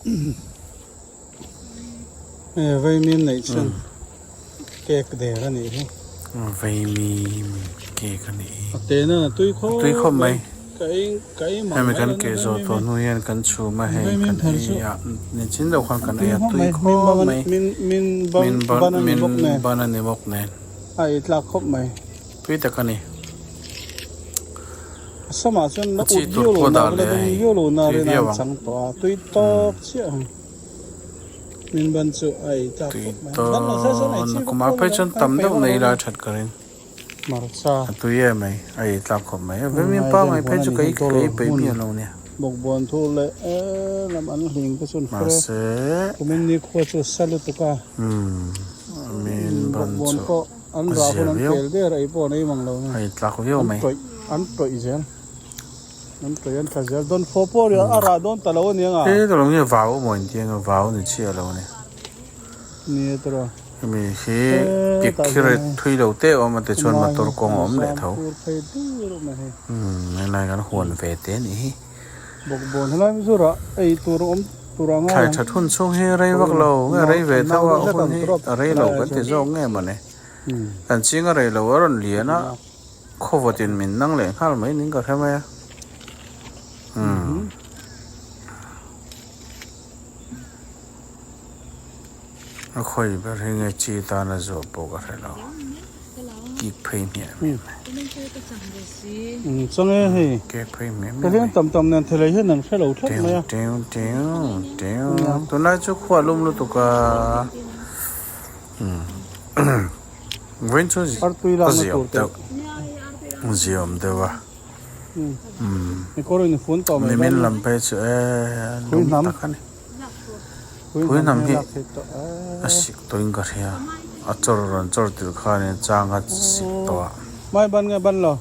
Hei vaimim neih chuan cake der a nih hi. Vaimim cake a nih hi. A te nana tui khawp tui khawp mai. Ka ei ka ei mang Hemi kan ke zawh tawh hnu hian kan chhum a hei kan ei a nichin deuh khan kan ei a tui khawp mai. Min min min ban a ni bawk nen. Min ban a ni bawk nen. A ei tlak khawp mai. Tui tak a ni. A samah chuan la ut viau lo na la dum viau lo na rin an chang tawh a tui tawk chiah ang min ban chu a ei tlak khawp mai ban lo se chuan ei chi vak Kumah phei chuan tam deuh nei la that ka ring hmarcha a tui em mai a ei tlak khawp mai vawmin pangai phei chu ka ei ka ei peih miah lo nia bawkbawn thu leh lam an hling te chuan fre kumin nikhua chu sa lutuk a min ban bawkbawn chu pawh An rah hun an pel der ei pawh an ei mang lo nge. Hei tlak viau mai. An tawih an tawih zel. An tawih an tla zel. Dawn fawh pawh a rah dawn ta lo ania nga. He tawh lo nge vau maw in tia nge vau ni chiah lo ni. Ni e tawh. Hemi hi kik khi rei thui lo te awm a tichuan motor kawng a awm leh tho. Umm helai kan huan ve te anih hi. Bawkbawn helai mi chu rah ei tur a awm tur a ngai Thlai that hun chhung hi rei vak lo nge rei ve tho a hun hi a rei lo kan ti zawk nge mawni. Kan ching a rei lo a rawn lian a khawvawt in min nang leh nghal mai ning ka hre mai a. Umm. A khawi ber hi nge chi tan a zuah pawh ka hre lo. Kik phei hmiah hmiah mai. Chang e hei. Kek phei hmiah hmiah mai. Hian tam tam nen thelei hian an hre lo thlap mai a. Teu teu teu teu. Tunlai chu khua lum lutuk a. Vawiin chu a ziawm deuh. Ziawm deuh a. Nimin lam phei chu e lum tak a ni. Pui hnam hi a sik tawhin ka hria a chawr rawn chawr tir khanin chang a sik tawh a. Mai ban nge ban lo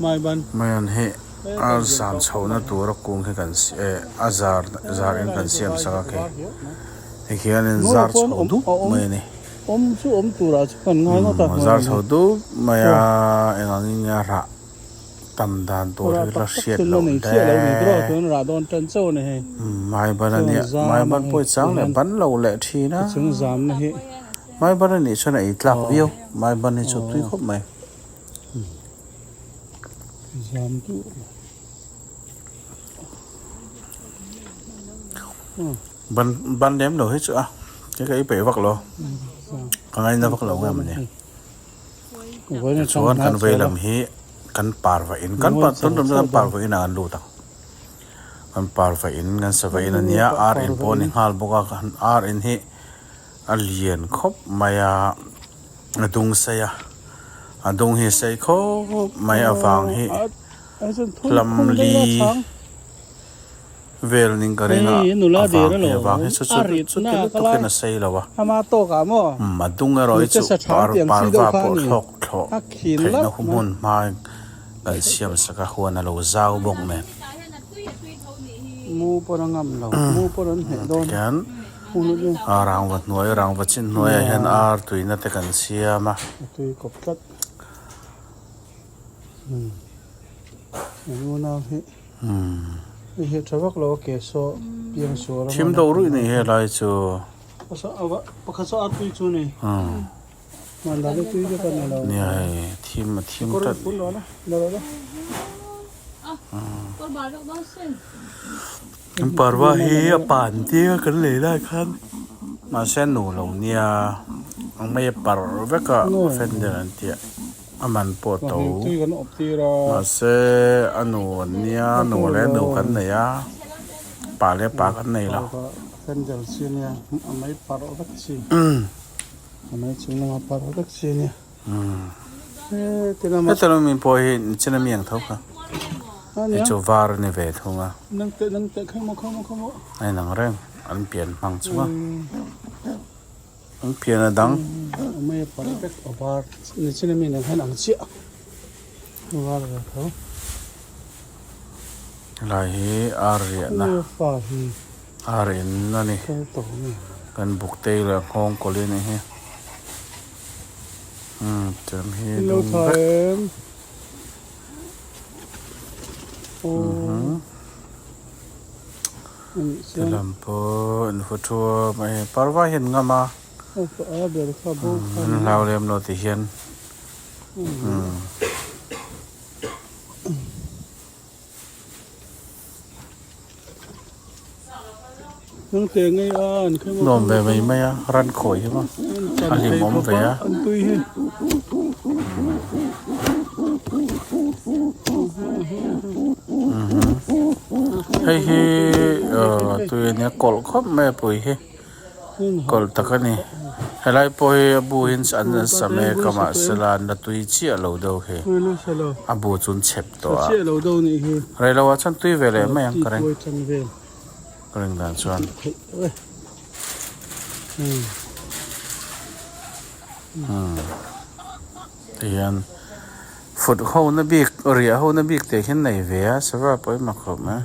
mai ban. Maian hi a zam chhohna tura kung hi kan a zar zar in kan siam sak a kei tikhianin zar chho dup mai a ni. Awm chu awm turah chu kan ngai ngawt a. Zar chho dup mai a eng angin nge a rah. Tam dan tur hi la hriat loh hle. Mai ban a nia, mai ban pawh i chang leh ban lo leh thin a. Mai ban a nih chuan a ei tlak viau, mai ban hi chu tui khawp mai. Ban ban lem lo hi chu a, kei ka ei peih vak lo, ka ngaina vak lo nge mawni. Tichuan kan vei lam hi kan parva in kan par tun tum chu kan parva inah kan lut ang kan parva in kan sava in a nia ar in pawh a ni nghal bawk a kan ar in hi a lian khawp mai a a dung sei a a dung hi a sei khawp mai avang hi hlam li. Vel ning ka ring a, a vang hi a vang hi chu chu chuti lutuk in a sei lo a, umm a dung erawh hi chu par parva pawh thlawk thlawh theihna hmun hma in kan siam sak a, huan a lo zau bawk nen. Tikhian rangva hnuai rangva chin hnuaiah hian ar tuina te kan siam a. Thim deuh ruih ni he lai chu. Nia hei thim a thim tlat. Parva hi a pan tia kan lei lai khan mahse a nu lo nia a mei a parh vek a fender an tia. A man pawh to. Mahse a nu an nia, nu leh nu kan nei a, pa leh pa kan nei lo. Heta lo min pawh hi nichina mi ang tho kha. Hei chu var a ni ve thung a. A inang reng an pian hmang chung a. An pian a dang. Mai a parh vek a var nichin ami nen hian ang chiah a var ve tho. Helai hi ar riahna ar in a ni kan buk te leh nghawng kawlh hi a nih hi umm tiang hi dum vek. Ti lam pawh an hu thuam a hei parva hian ngam a an hlau lem lo ti hian umm. Nuam ve mai mai a ran khawi hi maw a hlimawm ve a. Hei hi ahh tui a nia kawlh khawp mai a pui hi kawlh tak a ni helai pawh hi a bu hi an an sa mek a mahsela an la tui chiah lo deuh hi a bu chu an chep tawh a reiloah chuan tui ve leh mai ang ka ring ka ring dan chuan. Tihian fut ho na bik riah ho na bik te hian nei ve a sava pawimawh khawp mai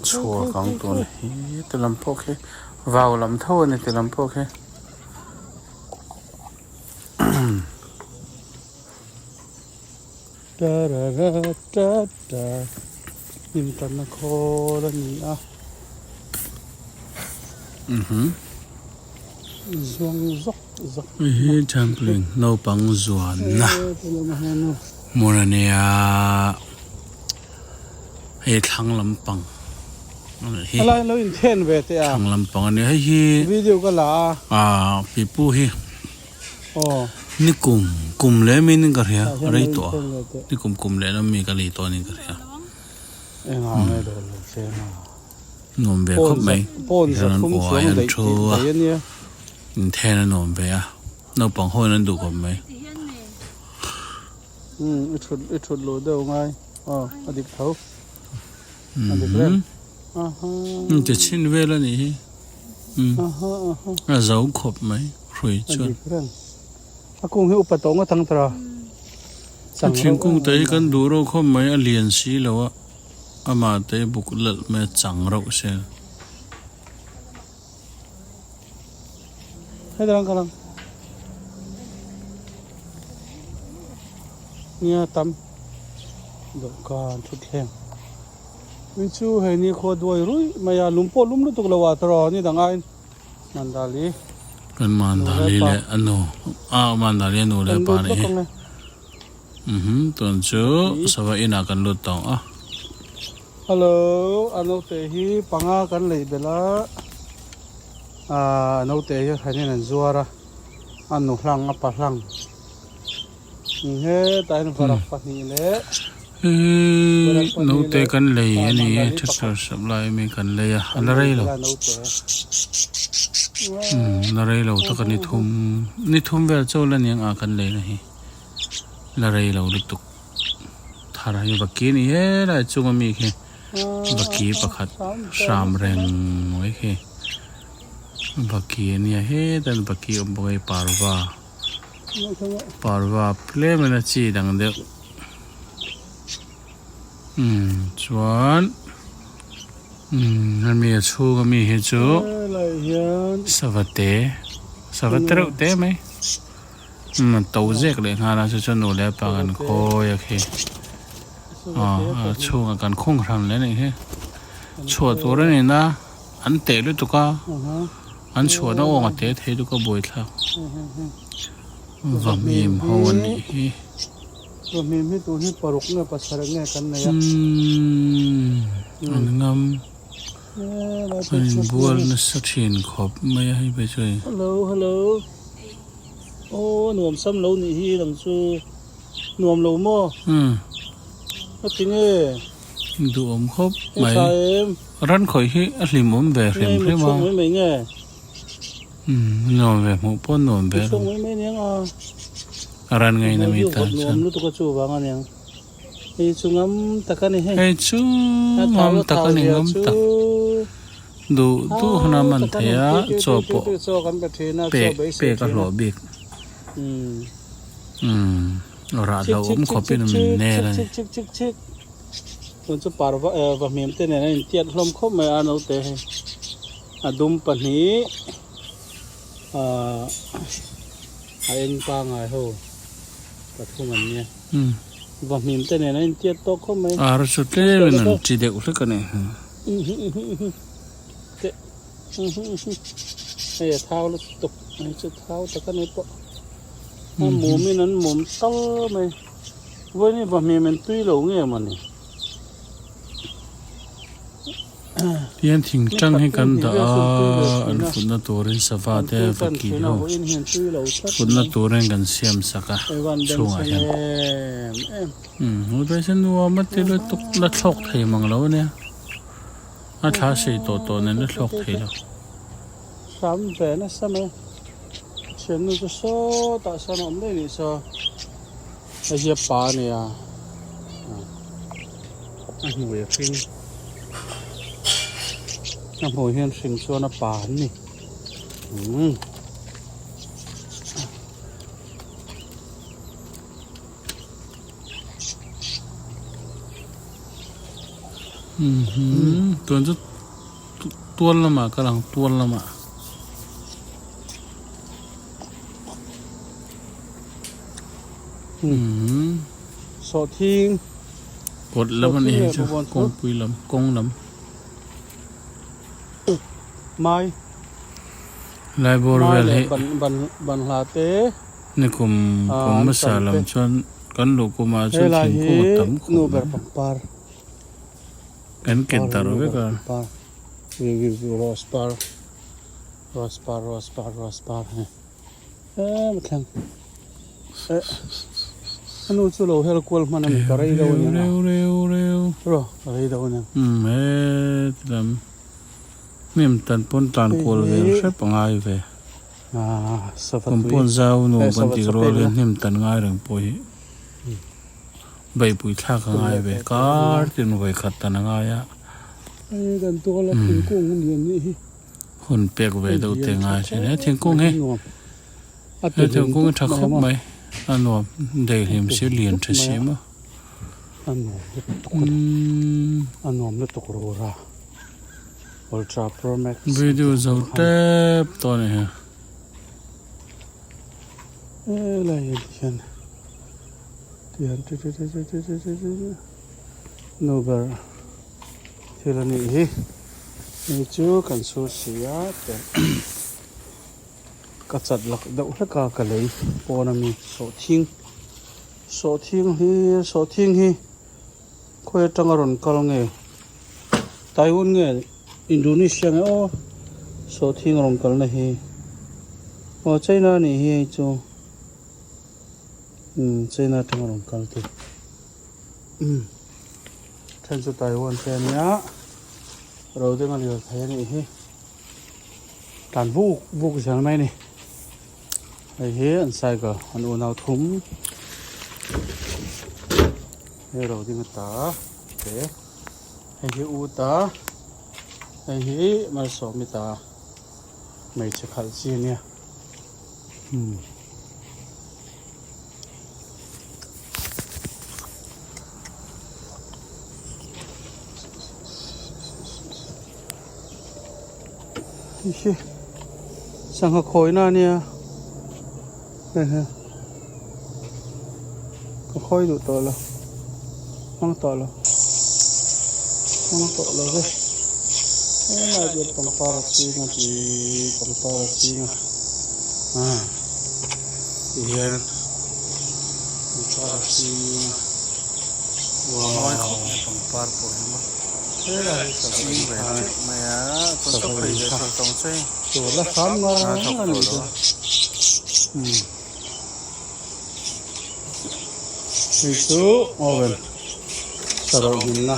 Chhuak ang tun hi ti lam pawh khi vau lam tho a ni ti lam pawh khi. Hnim tanna khawl a ni a. Zuang zawk zawk. Hei hi trampoline naupang zuanna hmun a nia. Hei thlang lampang a nih hi. Helai lo inthen ve teh a. Thlang lampang a nia hei hi. Video ka la a. Aaa pipu hi. Ni kum kum leh min ka hria rei tawh a ni kum kum leh lam mi ka lei tawh a ni ka hria. Nuam ve khawp mai hian an aw ah hian thu a inthen a nuam ve a naupang ho in an duh khawp mai. Ti chhin vel a nih hi a zo khawp mai hrui chuan. A kung hi upa tawh ngawt ang tawh a. A thingkung te hi kan duh reuh khawp mai a lian si lo a amah te hi buk lalh mai a chang reuh sia. Hetiang ka lang. Nia tam dawhkan thutthleng. Min chu hei ni khua duai ruih mai a lum pawh lum lutuk lo a tawh ni dang aiin Mandali. Kan Mandali leh a nu a Mandali a nu leh a pa nih hi. Umm tun chu sava inah kan lut tawh ang a. Hello a naute hi panga kan lei belh a ah a naute hi hranin an zuar a a nu hlang a pa hlang hetah hian varak pahnih leh Hei naute kan lei a ni e thuthlawr sap lai ami kan lei a a la rei lo umm la rei lo tak a ni thum ni thum vel chaw la ni ang a kan lei na hi la rei lo lutuk thar hi vaki a ni helai chunga mi khi vaki pakhat hram reng mai khi vaki a nia hetah vaki awm bawk a hei parva. Parva tlem in a chi dang deuh umm chuan umm hemi a chhung ami hi chu sava te sava te reuh te mai umm a to zek leh nghal a chu chuan nu leh pa kan khawi a khi aw a chhungah kan khung hran leh a nih hi chhuah tur a ni na an teh lutuk a. An chhuahna awng a te thei duka buaithlak vahmim ho a nih hi. Vahmim hi tun hi paruk nge pasarih nge kan nei a. Umm an ngam an inbual nasa thin khawp mai a hei phei chu hei. Hello hello aw nuam sam lo nih hi dang chu nuam lo maw? Umm. A ti nge? Duhawm khawp mai. Ran khawih hi a hlimawm ve hrim hrim a. Umm nuam ve hmuh pawh nuam ve lo. Ran ngaina mi tan chuan. Hei chu ngam tak a ni ngam tak. Duh duh huna man thei a chaw pawh pek pek a hlawh bik. Umm. Rah hlauhawm khawpin min nel a ni. Chik chik chik tun chu parva vahmim te nen a intiat hlawm khawp mai a naute hei a dum pahnih ahh a eng pangai ho pathum an nia vahmim te nen a intiat tawk khawp mai. Ar chu tlemin an chi deuh hlek a ni. Hei a thau lutuk hei chu thau tak a ni pawh a mum in an mum tal mai vawiin hi vahmim in tui lo nge maw ni. Tihian thing tang hi kan dah a an futna turin sava te vaki ho futna turin kan siam sak a chhungah hian umm chu nuam a ti lutuk la thlawk thei mang lo a nia. A thla sei tawh tawh nen a thlawk thei lo. Hram ve nasa mai. Thiannu chu sawtah sawn a awm daih nih saw. Hei hi a pa a nia. A hmui a hring. A hmui hian hring chuan a pa an ni. Umm. Tun chu tual lamah ka lang tual lamah. Sawhthing Kawt lam a ni hi chu kawngpui lam kawng lam. Mai Lai bawr vel hi. Banhla te. Nikum kum hmasa lam chuan kan luh kumah chuan thingkung a tam khawp mai. Kan ket darh vek a. Rose par rose par rose par rose par hei em thleng eh a nu chu lo hel kual hman a ni ka rei deuh a nia ro ka rei deuh a nia. Umm heti lam hnim tan pawn tlan kual vel hrep a ngai ve. Compound zau nuam kan tih rual hian hnim tan ngai reng pawh hi beihpui thlak a ngai ve kar tin vawi khat tan a ngai a hun pek ve deuh te ngai thin he thingkung hi he thingkung hi tha khawp mai a nuam daihlim si lian tha si maw. Ultra Pro Max. Video zo tep tawh a ni hi. Helai ah hian tihian ti ti ti ti ti ti ti ti nu ber thil a nih hi hei chu kan sur si a ka chat lak deuh hlek a ka lei pawn ami sawhthing sawhthing hi sawhthing hi. Khawi atanga rawn kal nge? Taiwan nge Indonesia nge aw sawhthing rawn kalna hi aw China a nih hi hei chu umm China atanga rawn kal te umm then chu Taiwan te ania ro ding a lian thei a nih hi tlan vuk vuk zel mai a ni hei hi an cycle an unau thum. Hei ro ding ata te hei hi u ta hei hi malsawmi ta hmeichhe khalh chi a nia umm. Hei hi sangha khawina a nia hei hi ka khawi duh tawh lo hmang tawh lo hmang tawh lo ve helai hian pangpar a ching a tih pangpar a ching a ah tihian pangpar a ching a wow pangpar pawh hi maw helai hi ching ve teuh mai a chuan ka phei ve thawk tawng che chaw la hram ngar ngar a ni chu umm hei chu oven sarauh hminna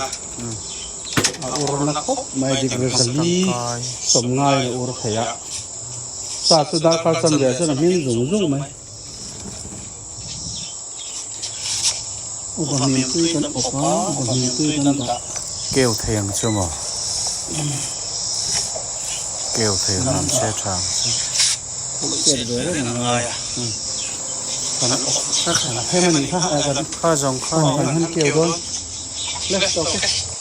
a ur na khawp mai degree zali sawm ngaiin a ur thei a sa chu darkar chanve ah chuan a hmin zung zung mai upa hming tui kan awp a upa hming tui kan dah. Keu thei ang chu maw? Keu thei ang an che tha ang chu. Chhiat ve reng a ngai a. Kan kan hem a nih kha, Kha zawng kha kan han keu dawn. Le, tawk e.